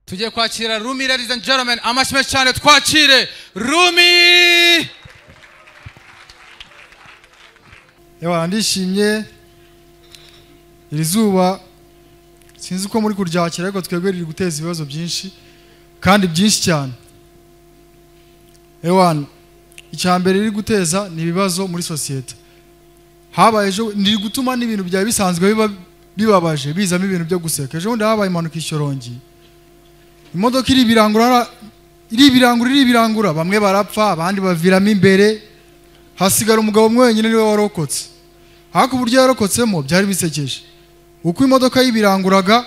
Tugiye kwakira Rumi, ladies and gentlemen, amashyi menshi cyane twakire Rumi. Ewa, ndishimye iri zuba, sinzi uko muri kuryakira, ariko twebwe riri guteza ibibazo byinshi kandi byinshi cyane. Ewa, icya mbere riri guteza ni ibibazo muri sosiyete. Habaye ejo, ni gutuma n'ibintu byari bisanzwe biba bibabaje bizamo ibintu byo guseka. Ejo bundi habaye impanuka i Shyorongi, imodoka iribirangura iribirangura iribirangura, bamwe barapfa abandi baviramo imbere, hasigara umugabo umwe wenyine niwe warokotse. Ariko uburyo yarokotsemo byari bisekeje. Uko imodoka yibiranguraga,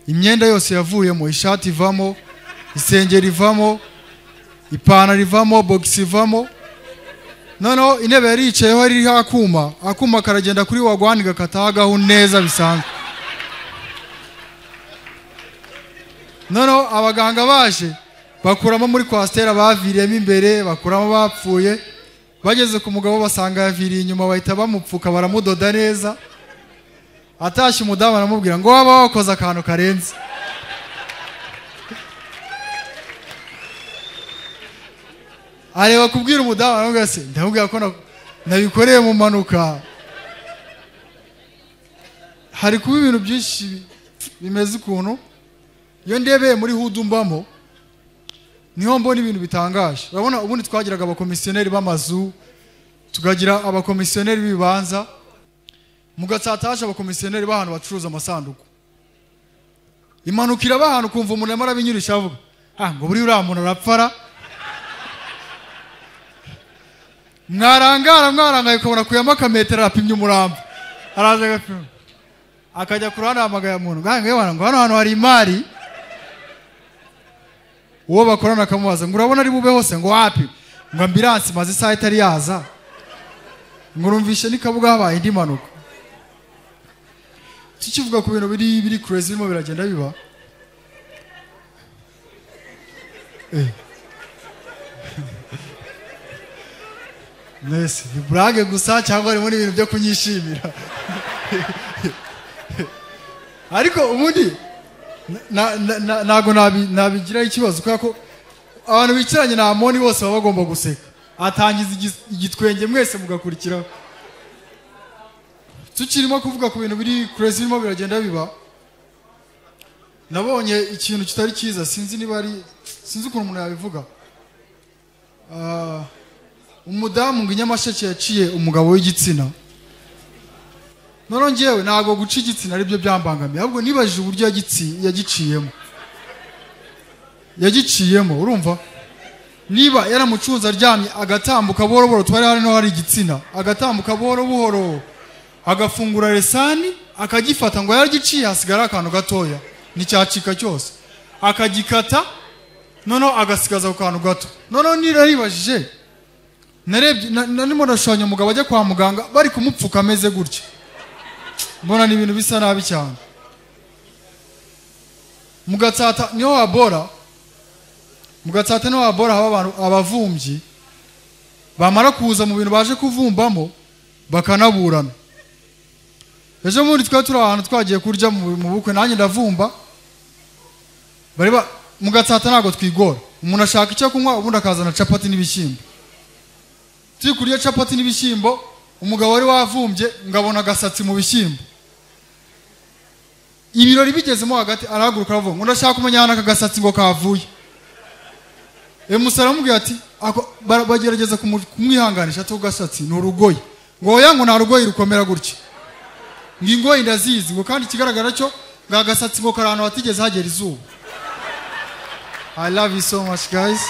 imyenda yose yavuyemo, ishati ivamo, isengeri ivamo, ipantaro ivamo, bogisi ivamo. Noneho intebe yari yicayeho iriho akuma, akuma karagenda kuri wagwani gakatagaho neza bisanzwe. Noneho abaganga baje bakuramo muri kwasiteri baviriyemo imbere, bakuramo bapfuye. Bageze ku mugabo basanga yaviriye inyuma, bahita bamupfuka baramudoda neza. Atashye umudamu aramubwira ngo waba wakoze akantu karenze. Areba kubwira umudamu aramubwira se, ndamubwira ko nabikoreye mu mpanuka. Hari kuba ibintu byinshi bimeze ukuntu. Iyo ndebeye muri hudu mbamo niho mbona ibintu bitangaje. Urabona ubundi twagiraga abakomisiyoneri b'amazu, tukagira abakomisiyoneri b'ibibanza, mu Gatsata haje abakomisiyoneri b'ahantu bacuruza amasanduku. Impanuka iraba ahantu ukumva umuntu arimo arabinyurisha avuga, ah, ngo buriya uriya muntu arapfara. Mwarangara mwarangaye ukabona akuyemo akametero arapimye umurambo, araje agapima, akajya ku ruhande ahamagaye umuntu, ngo hano hantu hari imari. Uwo bakorana akamubaza ngo urabona ari bube hose, ngo wapi, ngo ambulance maze isaha itari yaza, ngo urumvishe n'ikabuga habaye indi mpanuka. Tukivuga ku bintu biri crazy birimo biragenda biba. Nese ni burage gusa cyangwa harimo n'ibintu byo kunyishimira? Ariko ubundi ntago nabigiraho ikibazo, kubera ko abantu bicaranye na Amoni bose baba bagomba guseka. Atangiza igitwenge mwese mugakurikiraho. Tukirimo kuvuga ku bintu biri crazy birimo biragenda biba, nabonye ikintu kitari cyiza, sinzi niba ari, sinzi ukuntu umuntu yabivuga. Umudamu ngo Inyamasheke yaciye umugabo w'igitsina. Noneho njyewe ntabwo guca igitsina aribyo byambangamiye, ahubwo nibajije uburyo yagiciyemo. Yagiciyemo, urumva? Niba yaramucunze aryamye agatambuka buhoro buhoro, twari hano hari igitsina, agatambuka buhoro buhoro, agafungura resani, akagifata ngo yaragiciye hasigara akantu gatoya, nticyacika cyose. Akagikata, noneho agasigaza ako kantu gato. Noneho niraribajije, narebye narimo ndashushanya umugabo ajya kwa muganga bari kumupfuka ameze gutya. Mbona ni ibintu bisa nabi cyane. Mu Gatsata niho habora, mu Gatsata niho habora haba abantu abavumbyi bamara kuza mu bintu baje kuvumbamo bakanaburana. Ejo muri twa turi ahantu twagiye kurya mu bukwe, nanjye ndavumba. Bari ba mu Gatsata ntago twigora, umuntu ashaka icyo kunywa ubundi akazana capati n'ibishyimbo. Turi kurya capati n'ibishyimbo, umugabo wari wavumbye ngabona agasatsi mu bishyimbo. Ibirori bigezemo hagati arahaguruka aravuga ngo ndashaka kumenya ahantu aka gasatsi ngo kavuye. Musara aramubwira ati, bagerageza kumwihanganisha ati gasatsi ni urugoyi, ngo oya ngo nta rugoyi rukomera gutya, ngo ingoyi ndazizi, ngo kandi ikigaragara cyo ngo agasatsi ngo kari ahantu hatigeze hagera izuba. I love you so much guys.